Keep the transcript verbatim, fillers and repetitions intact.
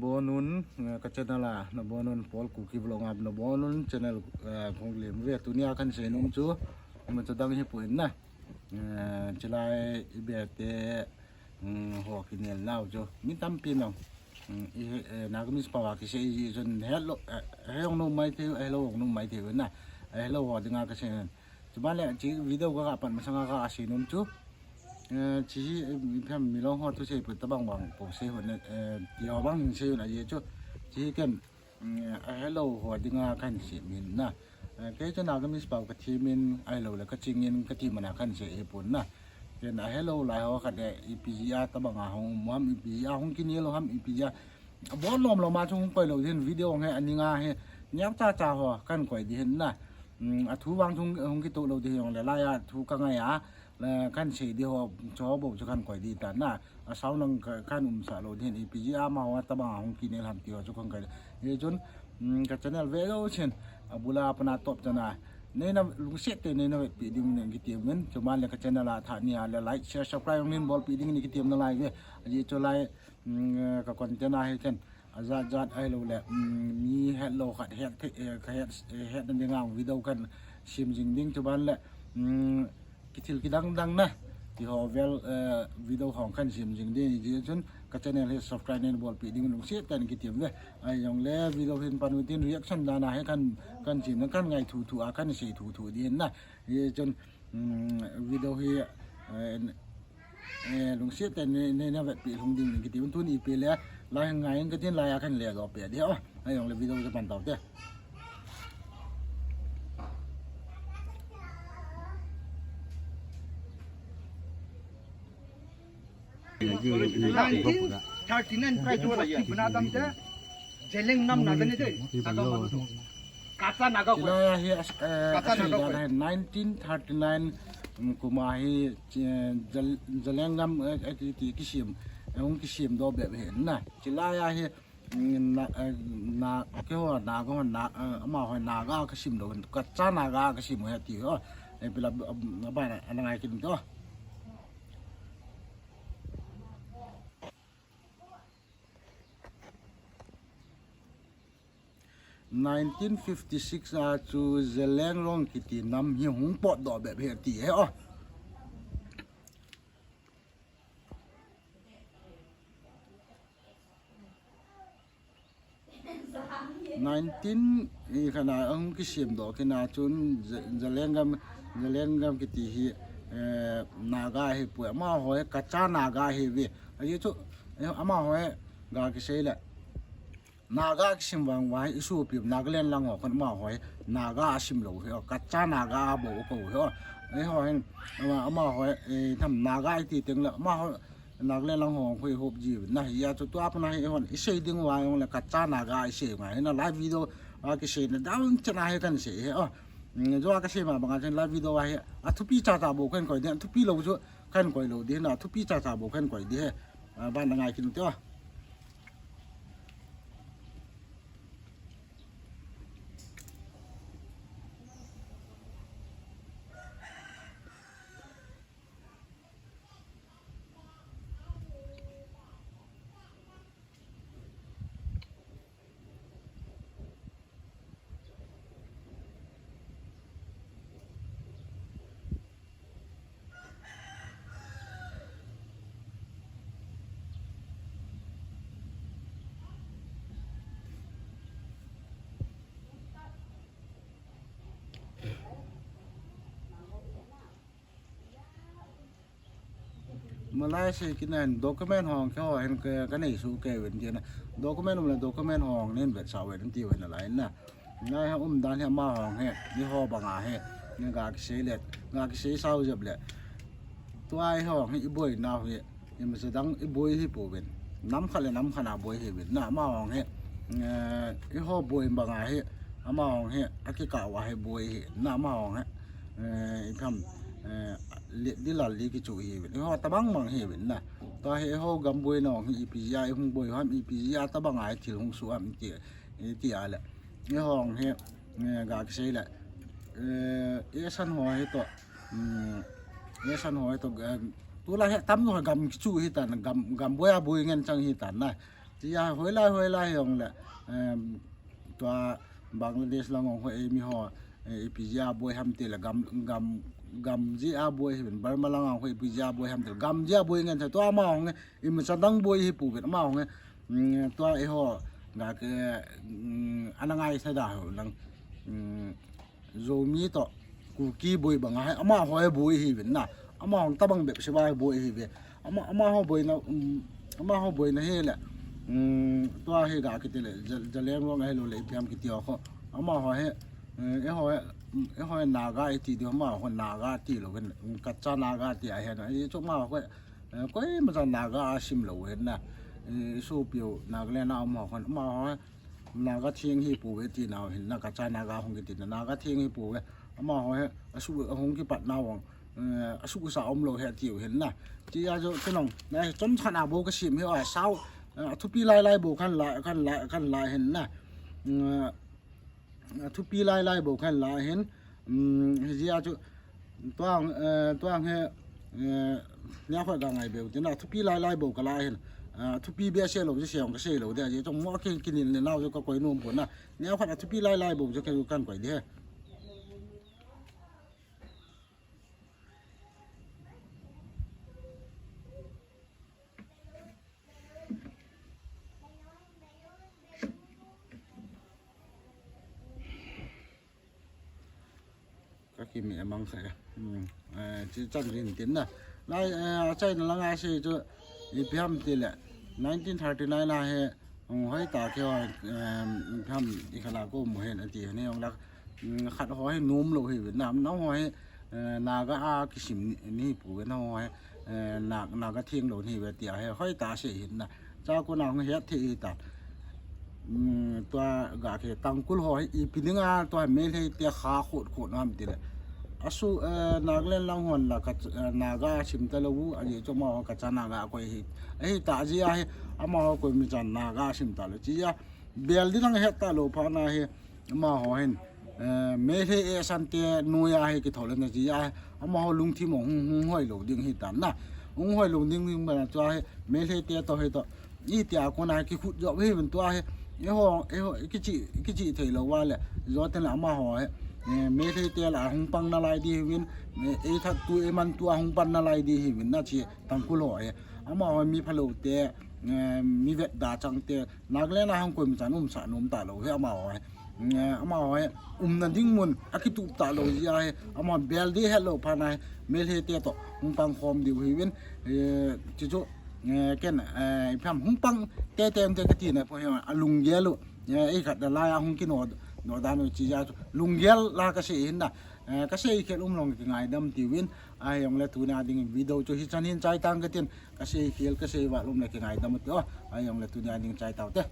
Bonun, eh, ka channel a, na bonun Paul Kuki vlog a, na bonun channel, eh, kong lem ve tunia kan sei nom chu, ma chu dang hi pu in na. Eh, chilai i be te, mm, ho kinel nau chu. Mi tampi nau. Mm, i he, eh, Naga Miss Power kisei ji chun hello, eh, he ong nom mai thei, hello ong nom mai thei na. Hello ho dinga ka sei. Chuban le chi video ka, ka pan masanga ka sei nom chu. Eh, chi hi, eh, phem mi long ho tu sei pu tabang bang po sei ho ne, eh, ti ho bang sei na ye chu. Chi hi ken, mm, a hello ho dinga kan sei min na. Eh, kei chu Naga Miss Power ka thi min, a hello le ka chingin ka ti mana kan sei hi pun na. Ken a hello lai ho khat le ipi ji a tabang a hong um ham, ipi ji a hong kinel ham, ipi ji a Bon lom lom a chung koi lo din video nge ani nga he. Niak cha cha ho kan koi di hin na. Mm, a thu vang chung hung kitu lo di hong le lai a thu ka ngai a. Le kan sei di ho cho bo chu kan koi di ta na. A sau nang ka, kan um sa lo din ipi ji a ma ho ta bang hung kinel ham ti ho chu kan koi. Ye chun, mm, ka channel ve lo chen. A bula pana top chana. Nei na lungset te nei na vet pi ding nen ki ti men. Chuman le ka channel a tha ni a le like, share, subscribe nin bol pi ding ni ki ti na lai ve. A ji chu lai Mm, eh, ka content a hi ken, a jat jat a hi lo le, mm, mi het lo khat het the, eh, ka het, eh, het na ding a video kan sem jing ding chuban le, mm, kithil kidang dang na, ti ho vel, eh, video hong kan sem jing ding, ji chun ka channel hi subscribe nei bol pi ding lungset ten ki ti ve, a jong le video hin pan u tin reaction dan a hi kan, kan sem na kan ngai thu thu a kan sei thu thu ding na, ji chun, mm, video hi, eh, Eh, lungset te nei, nei na vet pi lhung ding ning ki ti un tuni pi le, lai ngai ka tin lai a kan le do pe di, oh. Ai jong le video ka pan tau te. Nineteen thirty-nine prize ho ti buna dam te. Zeliangrong Naga ni te. Naga ho. Kacha Naga ko. Chilai a hi, eh, Kacha Naga ko. Nineteen thirty-nine, mm, kum a hi, eh, Zel-, Zeliangrong, eh, eh, ki, ki, kisem, eh, hung kisem do be be na. Chilai a hi, mm, na, eh, na, ke ho, na, ko, na, eh, ama ho, Naga kisem do, Kacha Naga kisem ho ti ho. Eh, pila, eh, ba na, na ngai kin do. Nineteen fifty-six a chu Zeliangrong kiti nam hi hung potdoh bep hi ati e, oh. Nineteen, i, khana hung kisemdoh kina chun Ze-, Zeliangrong, Zeliangrong kiti hi, eh, Naga hi poi, amaho hi Kacha Naga hi ve. Ahi chu, eh, amaho hi ga kisei le. Naga kisim vang vang hi isopi Nagaland lang ho khun amaho hi Naga asim lou hi, Kacha Naga bou kou hi. Eiho hin, ama, amaho hi, eh, tham Naga iti teng le, amaho Nagaland lang ho khu ihop ji na hi a chu tua pana hi hon isei ding vang le Kacha Naga isei ngai na live video a kisei na down chana hi kan sei hi, oh. Mm, jo a kasei ma banga chen live video a hi a thupi cha cha bou kan koi ding, thupi lou chu kan koi lou ding na, thupi cha cha bou kan koi ding hi. A, ban na ngai kin te, oh. Malai sei kina hin document hong kei ho hin ka, ka nei su kei uvin tina. Document um le document hong nin vetsah uvin ti uvin alai na. Ngai ha um dan hi amaho hi, eiho banga hi, ni ga kisei le, ga kisei sao jep le. Tua eiho hi iboi nau hi, imacha dang iboi hi pouvin. Nam khat le nam khat a boi hi uvin. Na amaho hi, eh, eiho boi banga hi, amaho hi, akikah uva hi boi hi. Na amaho hi, eh, ipi ham, eh, le, di lal di kichu hi uvin. Eiho tabang bang hi uvin na. Tua hi eiho gam boina hong hi ipi jeh a ihung boi ham, ipi jeh a tabang a hi thil hung soh ham ti, ti a le. Eiho hong hi, eh, ga kisei le. Eh, eisan ho hi toh, mm, eisan ho hi toh, eh, tulai hi tam no gam kichu hi tan, gam, gam boi a boi ngen chang hi tan na. Tia hoilai hoilai hong le, em, tua Bangladesh lang hong hoi mi ho, eh, ipi jia boi ham ti le gam, gam, gam jia boi hi, Burma lang hong hoi ipi jia boi ham ti le gam jia boi ngen sa tua ama hong, eh, imacha dang boi hi pu vet ama hong, eh, mm, tua eiho ga ke, mm, ana ngai sa da ho lang, mm, Zomi to Kuki boi bang a, ama ho e boi hi ven na. Ama hong tabang bep siva e boi hi ve. Ama, ama ho boi na, um, ama ho boi na he le. Um, tua he ga kiti le, Ja-, Zeliangrong a he lo le ipi ham kiti ho. Ama ho he, eh, eiho he, um, eiho he Naga e ti di ama ho Naga ti lo ven. Um, Kacha Naga ti a he na. E chu ama ho, eh, koimacha Naga a sim lo ven na. Eh, sopiu Nagaland a ama ho, ama ho he, Naga theng hi pu ve ti nau hin na, Kacha Naga hong kiti na, Naga theng hi pu ve. Ama ho he, asu, hong kipat nau hong, eh, asu sa om lo he tiu hin na. Tia jo, kenong, na hi chom thana bo ka sim hi, a sau, eh, thupi lai lai bo kan la, kan la, kan la hin na. Mm, thupi lai lai bo kan la hin. Um, hi jia chu, tuang, eh, tuang he, eh, nia khoi ga ngai beu, tina thupi lai lai bo ka la hin. Ah, thupi bia se lo, se hong ka se lo, dia je, chong mo ke kinil ne nau jo ka koi nom pon na. Nia khoi thupi lai lai bo jo ke kan koi de. Ka kimi amang kha. Hmm. Eh, chi chan rin tin na. Lai, eh, China langa se chu ipi ham ti le. Nineteen thirty-nine a he, um, hoi ta ke, um, ipi ham i khala ko mu hen ati ne ong lak. Um, khat ho he nom lo hi ve nam na ho he, eh, Naga a kisim ni pu ve na ho he, eh, Na-, Naga theng lo ni ve tia he hoi ta se hin na. Cha ko na hong he the hi ta. Um, tua ga ke Tangkhul ho hi ipi dinga tua Meitei te kha khot khot nam ti le. Asu, eh, Nagaland lang hon la ka, eh, Naga sim ta lo u, a ji chu ma ho Kacha Naga koi hi. Ahi ta ji a hi, ama ho koimacha Naga sim ta lo. Ji a, bel di lang he ta lo pha na hi, ama ho hin. Eh, Meitei e san te noi a hi kithol na ji a hi, ama ho lungthim hong hung, hung hoi lo ding hi ta na. Hung hoi lo ding ding ba na chu a hi, Meitei te to hi to. I tia kona kikhut jo hi vin tua hi. Eiho, eiho, kichi, kichi thei lo va le. Jo ten ama ho hi. Eh, Meitei te la hung pang na lai di vin. Eh, ei that tu, ei man tu a hung pan na lai di hi vin na chi Tangkhul ho hi. Ama ho mi phalo te, eh, mi vet da chang te. Nagaland a hung koimacha um sa nom ta lo hi ama ho hi. Eh, ama ho hi. Um na ding mun, a kitup ta lo ji a hi. Ama bel di he lo pha na hi. Meitei te to. Hung pang khom di hi vin. Eh, chi chu. Eh, ken, eh, ipi ham hung pang te te te ka ti na po hi a lunggel u. Eh, ei khat da lai a hung kino, no da no chi ja chu. Lunggel la ka se hin na. Eh, ka se khel um long ki ngaidam ti vin. A hi ong le tuni a ding video chu hi chan hin chai tang ka tin. Ka se khel ka se va lum le ki ngaidam ti o. A hi ong le tuni a ding chai tau te.